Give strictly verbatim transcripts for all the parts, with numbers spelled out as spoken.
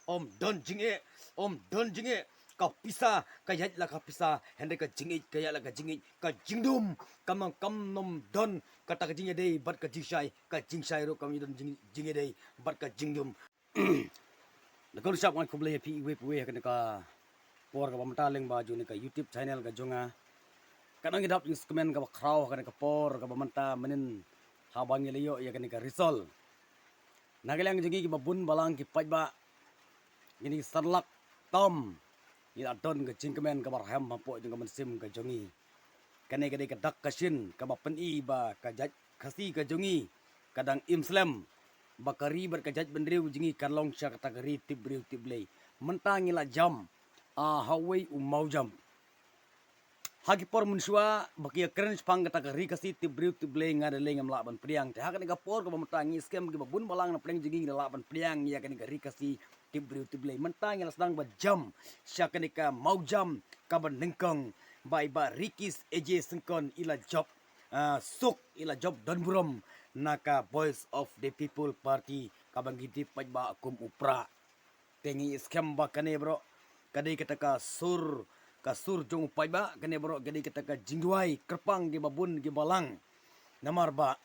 Ym don jingeh, ym don jingeh. Ka pisa ka ïaid la ka pisa, hynrei ka jingïeit ka ïaid la ka jingïeit. Ka jingdum kam nym, kam nym don kata ka jingïadei bad ka jingshai, ka jingshai ruh kam don jing, jingïadei bad ka jingdum. Da ka ruh shap ngan khublei ïa phi iwei pa iwei ha kane ka por kaba mynta lyngba jong kane ka YouTube channel ka jong nga. Ka nang ïadap ïa u kmen kaba khraw ha kane ka por kaba mynta mynnin haba ngi la ïoh ïa kane ka result. Na ka liang jong ngi kiba bun balang ki paidbah, ngi ni san lak tam ngi la don ka jingkmen kaba rhem hapoh jong ka mynsiem ka jong ngi. Kane ka dei ka dak ka shin kaba pyni ba ka jait Khasi ka jong ngi ka dang im slem, ba ka ri bad ka jaitbynriew jong ngi kan long sha kata ka ri tip briew tip Blei. Mynta ngi la jam, ah, ha uwei u mawjam. Ha ki por mynshuwa ba ki ïakren shaphang kata ka ri Khasi tip briew tip Blei, nga da lei ngam lah ban pdiang. Te ha kane ka por kaba mynta ngi skhem kiba bun balang na pdeng jong ngi ngi la lah ban pdiang ïa kane ka ri Khasi tip briew tip Blei. Mynta ngi la sdang ba jam sha kane ka mawjam kaba nyngkong ba i Bah Ricky Syngkon i la jop, ah, suk, i la jop don burom na ka Voice of the People Party kaba ngi tip paidbah kum u Prah. Te ngi skhem ba kane baroh ka dei kata ka sur, ka sur jong u paidbah, kane baroh ka dei kata ka jingduwai kyrpang kiba bun kiba lang. Namar ba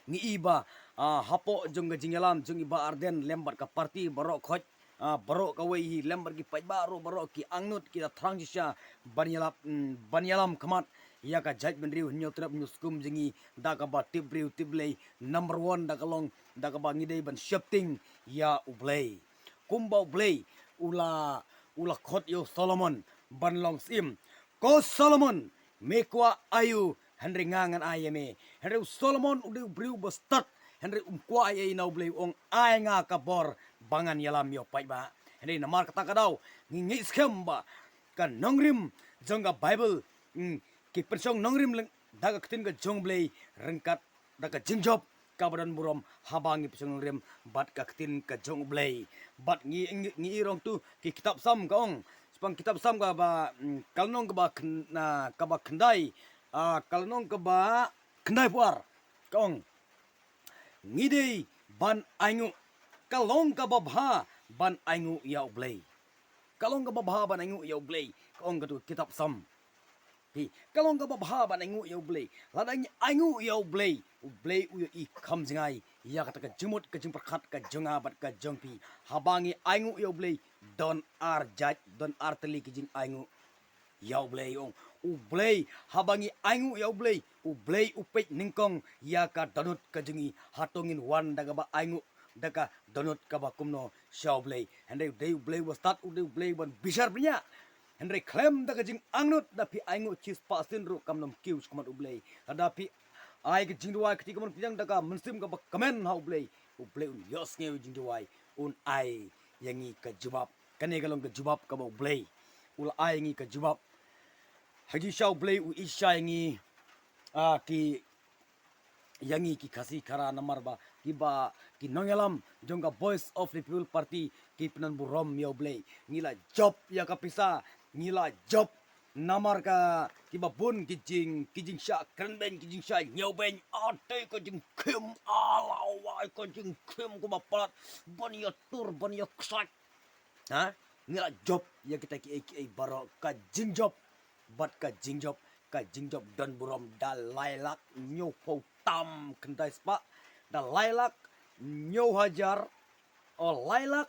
ngi i ba, ah, hapoh jong ka jingïalam jong i Bah Ardent lem bad ka party baroh khoit, ah, baroh kawei hi lem bad ki paidbah ruh baroh ki angnud ki da thrang shisha ban ïalap, mm, ban ïalam khmat ïa ka jaitbynriew Hynñiewtrep Hynñiewskum jong ngi da kaba tip briew tip Blei. Number one da ka long da kaba ngi dei ban sheptieng ïa U Blei. Kumba U Blei u la, u la khot ïa u Solomon ban long syiem. Ko Solomon, me kwah aïu, hynrei nga ngan ai ïa me. Hynrei u Solomon u dei u briew ba stad, hynrei um kwah ei ei na U Blei, u ong ai nga ka bor ba ngan ïalam ïa u paidbah. Hynrei namar kata ka daw ngi ngeit skhem ba ka nongrim jong ka Baibl, mm, ki pynshong nongrim leng da ka ktien ka jong U Blei ryngkat da ka jingjop kaba don burom haba ngi pynshong nongrim bad ka ktien ka jong U Blei. Bad ngi, ngi, ngi i rong tu ki kitab Salm ka ong. Shaphang kitab Salm kaba, mm, ka lynnong kaba khyn-, ah, kaba khyndai, ah, ka lynnong kaba khyndaiphew ar ka ong. Ngi dei ban ainguh, ka long kaba bha ban ainguh ïa U Blei. Ka long kaba bha ban ainguh ïa U Blei, ka ong katu kitab Salm. Hi, ka long kaba bha ban ainguh ïa U Blei. Lada ngi ainguh ïa U Blei, U Blei u ïohi kham jngai ïa kata ka jingmut ka jingpyrkhat ka jong nga bad ka jong phi. Haba ngi ainguh ïa U Blei, don ar jait, don ar tylli ki jingainguh ïa U Blei, ong. U Blei, haba ngi ainguh ïa U Blei, U Blei u peit nyngkong ïa ka dohnud ka jong ngi. Hato ngin wan da kaba ainguh da ka dohnud kaba kumno sha U Blei? Hynrei u dei U Blei uba stad, u dei U Blei uban bishar bniah. Hynrei khlem da ka jingangnud, da phi ainguh shispah sien ruh kam nym kiew sha khmat U Blei. Lada phi ai ka jingduwai kti kamon kti jang da ka mynsiem kaba kmen ha U Blei, U Blei un ïohsngew ïa ka jingduwai, un ai ïa ngi ka jubab. Kane ka long ka jubab kaba U Blei u la ai ïa ngi ka jubab. Ha jingshisha U Blei u ïeit shisha ïa ngi, ah, ki, ïa ngi ki Khasi Khara namar ba kiba ki nongïalam jong ka Voice of the People Party ki pyndon burom ïa U Blei. Ngi la jop ïa ka pisa, ngi la jop namar ka kiba bun ki jing, ki jingshah kren beiñ, ki jingshah ñiew beiñ. Atei ka jingkhim, alawai ka jingkhim kumba palat ban ïatur ban ïaksaid. Ha? Ngi la jop ïa kita kiei kiei baroh, ka jingjop bad ka jingjop, ka jingjop don burom da lai lak hynñiewphew tam khyndai spah, da lai lak hynñiew hajar, o lai lak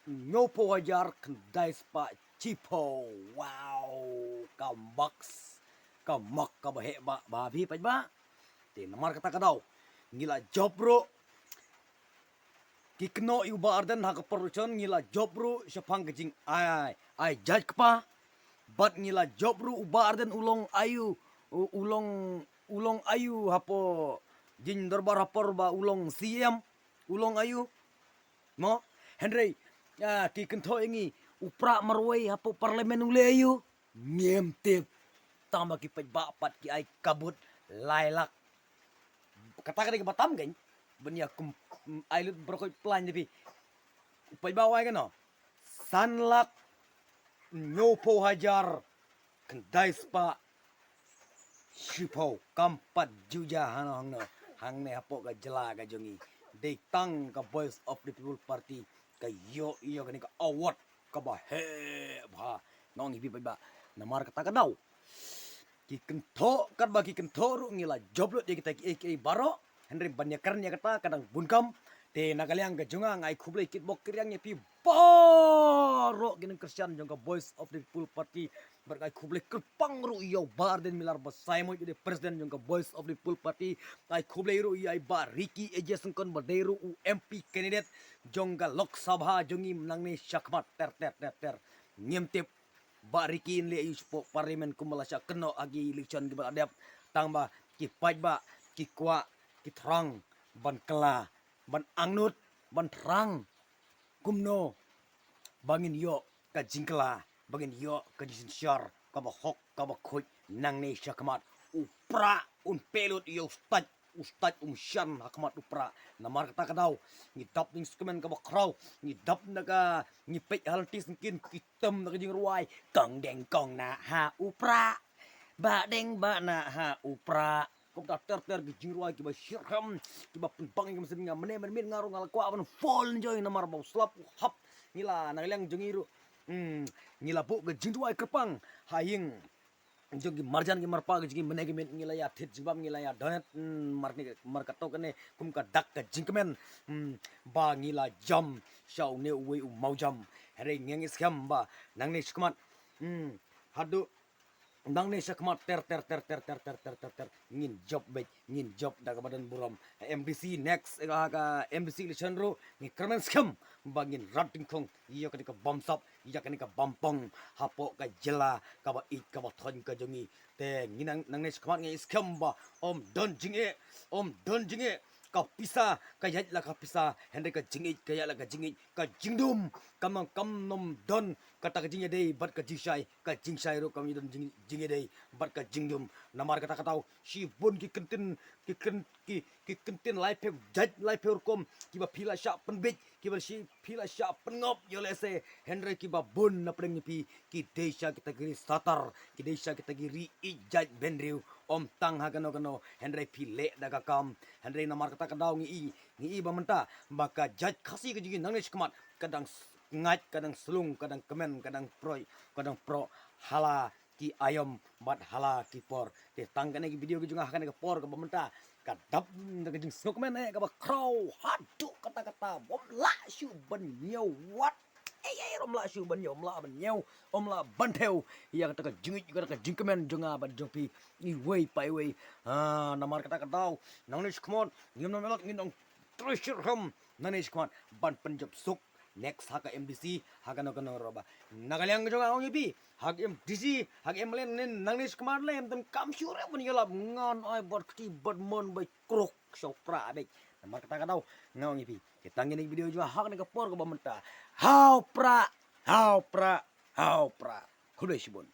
hynñiewphew hajar khyndai spah shiphew. Wow, ka maks, ka mak kaba heh ba, ba phi paidbah. Te namar kata ka daw ngi la jop ruh, ki kynnoh ïa u Bah Ardent ha ka por election, ngi la jop ruh shaphang ka jingai, ai jait kpa. Bad ngi la jop ruh u Bah Ardent u long aïu, u, u long, u long aïu hapoh jingdorbar ha por ba u long C M, u long aïu. Mo, hynrei, ah, ki kynthoh ïa ngi, u Prah marwei hapoh Parliament u leh aïu? Ngim tip. Tang ba ki paidbah pat ki ai ka vote lai lak. Kata ka dei kaba tam kein ban ïa kum, ai lut baroh khoit plan ïa phi. U paidbah u ai kano? San lak hynñiewphew hajar khyndai spah shiphew. Kam pat ju ja hano hangno, hangne hapoh ka jylla ka jong ngi. Dei tang ka Voice of the People Party da ïoh ïa kane ka award kaba heh bha. Nong hi bha namar kata ka daw. Ki kynthoh katba ki kynthoh ruh ngi la jop lut ïa kita kiei kiei baroh. Hynrei ban ïakren ïa kata ka dang bun kam. Te na ka liang ka jong nga nga ai khublei kitbok kiriang ïa phi baroh ki nongkyrshan jong ka Voice of the People Party. Bad nga ai khublei kyrpang ruh ïa u Bah Ardent Miller Basaiawmoit u dei president jong ka Voice of the People Party. Nga ai khublei ruh ïa i Bah Ricky A J Syngkon ba dei ruh u M P candidate jong ka Lok Sabha jong ngi nangne shakhmat ter ter ter ter. Ngim tip Bah Ricky in leh ïa u shapoh parliament kumba la shah kynnoh ha ki election kiba la dep, tang ba ki paidbah ki kwah ki thrang ban kylla, ban angnud, ban thrang kumno ba ngin ïoh ka jingkylla, ba ngin ïoh ka jingsynshar kaba hok kaba khuid nangne shakhmat. U Prah un peit lut ïa u stait, u stait um shan ha khmat u Prah. Namar kata ka daw ngi dap jingsngewkmen kaba khraw, ngi dap na ka, ngi peit ha lynti syngkien ki tem na ka jingrwai, kong deng kong nah ha u Prah, bah deng bah nah ha u Prah. Kumta ter ter ki jingrwai kiba shitrhem, kiba pynbang ïa ka mynsiem jong nga. Mynne mynmiet nga ruh nga la kwah ban full enjoy namar ba u slap u hap. Ngi la na ka liang jong ngi ruh, hmm, ngi la buh ka jingduwai kyrpang ha ïing jong ki marjan ki marpa ki jong ngi. Mynne ka miet ngi la ïa thied jingbam, ngi la ïa donate, hmm, mar ni, mar kato kane kum ka dak ka jingkmen, hmm, ba ngi la jam sha une uwei u mawjam. Hynrei ngi ïa skhem ba nangne shakhmat, hmm, haduh nangne shakhmat ter ter ter ter ter ter ter ter ter ngin jop beit, ngin jop da kaba don burom. M D C next, eh, ka M D C election ruh ngi kyrmen skhem ba ngin rat dyngkhong ïa kane ka bamsap, ïa kane ka bampong hapoh ka jylla kaba ïeit kaba thoiñ ka jong ngi. Te ngi nang, nangne shakhmat ngi skhem ba ym don jingeh, ym don jingeh. Ka pisa ka ïaid la ka pisa, hynrei ka jingïeit ka ïaid la ka jingïeit. Ka jingdum kam, kam nym don kata ka jingïadei bad ka jingshai, ka jingshai ruh kam don jing, jingïadei bad ka jingdum. Namar kata ka daw shibun ki kyntien, ki kyn, ki, ki kyntien laiphew jait laiphew rukom kiba phi la shah pynbeit, kiba shi phi la shah pynngop ïa lehse, hynrei kiba bun na pdeng phi ki dei sha kita ki ri satar, ki dei sha kita ki ri ïeit jait bynriew. Ym tang ha kano kano, hynrei phi leh da ka kam. Hynrei namar kata ka daw ngi i, ngi i ba mynta ba ka jait Khasi ka jong ngi nangne shakhmat ka dang s, ngait, ka dang slung, ka dang kmen, ka dang proi, ka dang proh ha la ki aïom bad ha la ki por. Te tang kane ki video ki jong nga ha kane ka por kaba mynta ka dap da ka jingsngewkmen eh kaba khraw haduh katta katta. Ym lah shuh ban ñiew wat. Ei ei, ym lah shuh ban ñiew, ym lah ban ñiew, ym lah ban thew ïa kata ka jingïeit, kata ka jingkmen jong nga bad jong phi iwei pa iwei. Ha, namar kata ka daw nangne shakhmat ngim nang, ngim nang trei shitrhem nangne shakhmat ban pynjop suk next ha ka M D C, ha kano kano ruh ba. Na ka liang jong nga ong ïa phi, ha ka M D C, ha ka M L A nangne shakhmat lem, tang kam shuh re ban ïalap. Ngan ai bad kti bad mon bai kruk sha u Prah beit. Namar kata ka daw nga ong ïa phi, te tang kine ki video jong nga ha kane ka por kaba mynta. Ha u Prah, ha u Prah, ha u Prah. Khublei shibun.